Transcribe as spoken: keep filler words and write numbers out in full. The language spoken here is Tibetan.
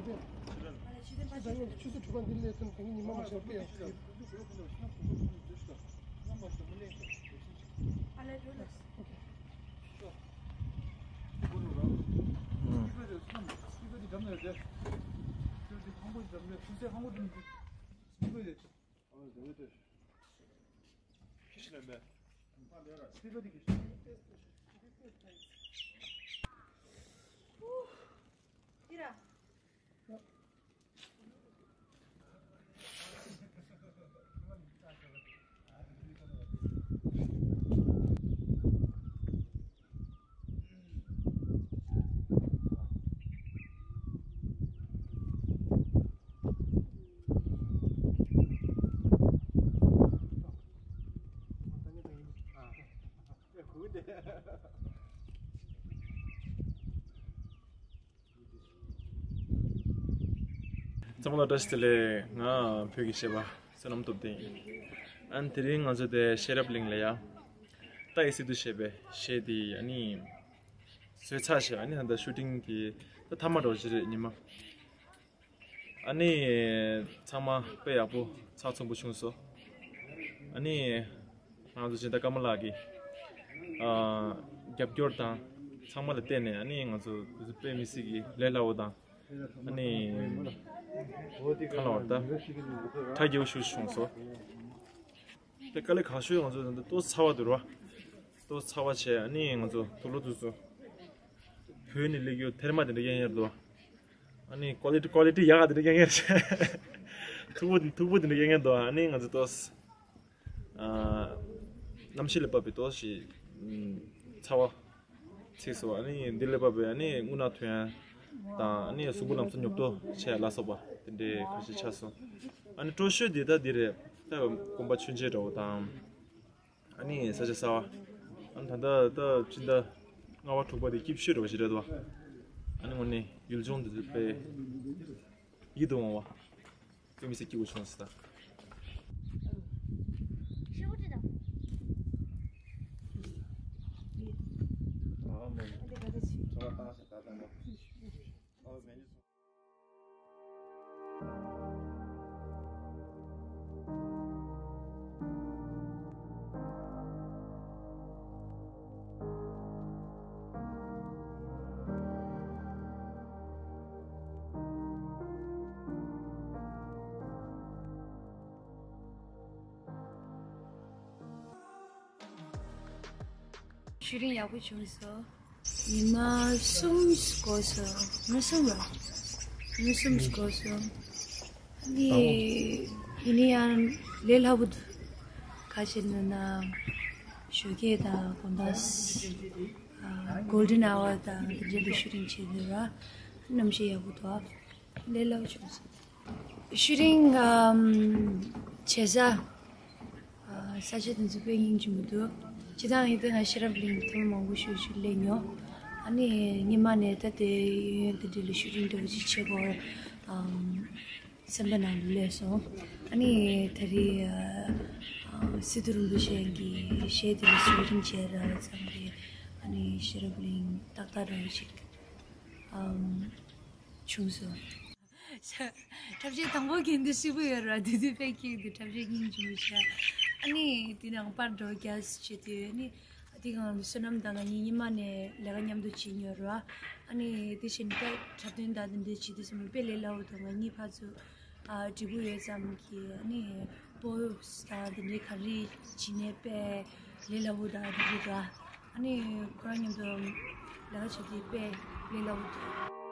ཆུ་ཚོད་དྲུག་པ་འདི་ལས་ཐོན་དེ་ཉིན་མ་མ་ཤར་པས། ཚང་མ་ལ་བཀྲ་ཤིས་བདེ་ལེགས། ང་བོད་ཀྱི་གཞས་པ་བསོད་ནམས་སྟོབས་ལྡན་ཡིན། ཨ་ནི་དེ་རིང་ང་ཚོ་དེ་ཤེས་རབ་གླིང་ལ་ཡ། ཏཱའི་སི་ཏུ་ཞེས་པའི་གཞས་དེ་ཨ་ནི་བཟོས་ཚར་ཞེས། ཨ་ནི་ད་ལྟ་ཤུ་ཊིང་དེ་ད་མཐའ་མ་འགྲོ་གི་རེད་ཉི་མ། ཨ་ནི་ཚང་མ་དཔེ་ཡག་པོ་ཚགས་ཚུད་པོ་བྱུང་སོང་། ཨ་ནི་ང་ཚོ་སྦྱིན་བདག་ཀརྨ་ལགས་ཀྱི་ཨ་རྒྱབ་སྐྱོར་དང་ཚང་མ་ལ་བརྟེན་ནས། ཨ་ནི་ང་ཚོ་དཔེ་མི་སྲིད་ཀྱི་ལས་སླ་བོ་དང་། ཨ་ནི་གང་ལ་བར་ད་གྲ་རྒྱས་པོ་ཞིག་བྱུང་སོང་། དེ་དཀའ་ལས་ཁག་ཤོས་ང་ཚོ་ད་ལྟ་ཏོག་ཙམ་ཚ་བ་འདུག་ར། ཏོག་ཙམ་ཚ་བ་བྱས། ཨ་ནི་ང་ཚོ་དུག་ལོག་དུག་ཚོ་བོད་ནས་སླེབས་ཡོད་ཐེར་མ་དེ་འདྲ་རྐྱང་རྐྱང་འདུག་ཨ་ནི་ཀོ་ལི་ཊི་ཀོ་ལི་ཊི་ཡག་ག་དེ་འདྲ་རྐྱང་རྐྱང་རེད། མཐུག་པོ་མཐུག་པོ་དེ་འདྲ་རྐྱང་རྐྱང་འདུག་ཨ་ནི་ང་ཚོ་ཏོག་ཙམ་ཨ་གནམ་གཤིས་ལ་བབས་པའི་ཏོག་ཙམ་ཞིག་ཚ་བ་ཚིག་སོ། ཨ་ནི་འདི་ལས་བབས་པའི་ཨ་ནི་རྔུལ་ནག་ཐོན་ཡ་དང་། ཨ་ནི་གཟུགས་པོ་ལམ་སང་ཉོབ་ཏོ་བྱས་ལ་སོགས་པ་དེ་འདྲའི་ཁ་ཤས་ཆགས་སོང་། ཨ་ནི་སྤྲོ་ཤོས་འདི་ད་འདི་རེད། ད་དགོན་པ་མཆོད་མཇལ་འདྲ་བོ་དང་། ཨ་ནི་ས་ཆ་གསར་བ། ཨ་ནི་ད་ལྟ་ད་སྤྱི་ཟླ་ལྔ་པ་དྲུག་པ་དེ་སྐྱིད་ཤོས་འདྲ་བོ་ཞིག་རེད་དོ། ཨ་ནི་དངོས་གནས་ཡུལ་ལྗོངས་འདི་ཚོ་དཔེ་ཡིད་དུ་འོང་བ། དཔེ་མི་སྲིད་སྐྱིད་པོ་བྱུང་སོང་ད། ཤུ་ཊིང་ཡག་པོ་བྱུང་སོང་། ཉི་མ་གསུམ་འགོར་སོང་། ཉི་མ་གསུམ་ར། ཉི་མ་གསུམ་འགོར་སོང་། ཨ་ནི་ཡིན་ན་ཡང་ལས་སླ་པོ་འདུག་ཁ་ཤས་ནང་ན་ཞོགས་ཀས་དང་དགོང་དག་ཨ་གོལ་ཌེན་ཨ་ཝར་དང་དེ་འདྲ་ལ་ཤུ་ཊིང་བྱེད་འདུག་ར། གནམ་གཤིས་ཡག་པོ་འདུག་ལས་སླ་པོ་བྱུང་སོང་། ཤུ་ཊིང་ཨམ་བྱེད་ས་ཨ་ས་ཆ་དེ་ཚོ་དཔེ་སྙིང་རྗེ་མོ་འདུག་སྤྱིར་བཏང་ཡིན་ཏེ་ང་ཤེས་རབ་གླིང་ཐེངས་མང་པོ་ཞིག་ཞིག་སླེབས་མྱོང་། ཨ་ནི་སྔོན་མ་ནས་ད་དེ་གཡས་གཡོན་དེ་འདྲ་ལ་ཤུ་ཊིང་འདྲ་བོ་ཅིག་བྱེད་དགོས་ཨམ་སེམས་པ་ནང་དུ་སླེབས་སོང་། ཨ་ནི་ད་རེས་ཨ་ཨ་སི་ཏུ་རིན་པོ་ཆེ་གི་གཞས་དེ་ལ་ཤུ་ཊིང་བྱས་རག་ཙང་རེད། ཨ་ནི་ཤེས་རབ་གླིང་ཏག་ཏག་འདྲ་བོ་ཅིག་ཨམ་བྱུང་སོང་། འཁྲབ་ཆས་དང་པོ་གྱོན་དུས་སིབ་པོ་ཡོད་ར། དེ་དུས་དཔེ་སྐྱིད་འདུག་འཁྲབ་ཆས་སྙིང་རྗེ་མོ་ཤག་ཨ་ནི་དེ་ནང་པར་འགྲོ་རྒྱག་བྱེད་དུས་ཨ་ནི་དེ་གང་བསོད་ནམས་དང་ང་གཉིས་སྔོན་མ་ནས་ལས་ཀ་མཉམ་དུ་བྱེད་མྱོང་ར། ཨ་ནི་དེ་བཞིན་དཔེ་འཁྲབ་སྟོན་དང་དེ་འདྲ་བྱེད་དུས་སོ་མ་དཔེ་ལས་སླ་པོ་འདུག་ང་གཉིས་ཕར་ཚུར་ཨ་འགྲིག་པོ་ཡོད་ཙང་གི། ཨ་ནི་པོ་སི་དང་དེ་འདྲའི་ག་རེ་བྱེད་ནས་དཔེ་ལས་སླ་པོ་དང་དེ་འདྲ་འདུག་ཨ་ནི་ཁོ་རང་མཉམ་དུ་ལས་ཀ་བྱེད་དུས་དཔེ་ལས་སླ་པོ་འདུག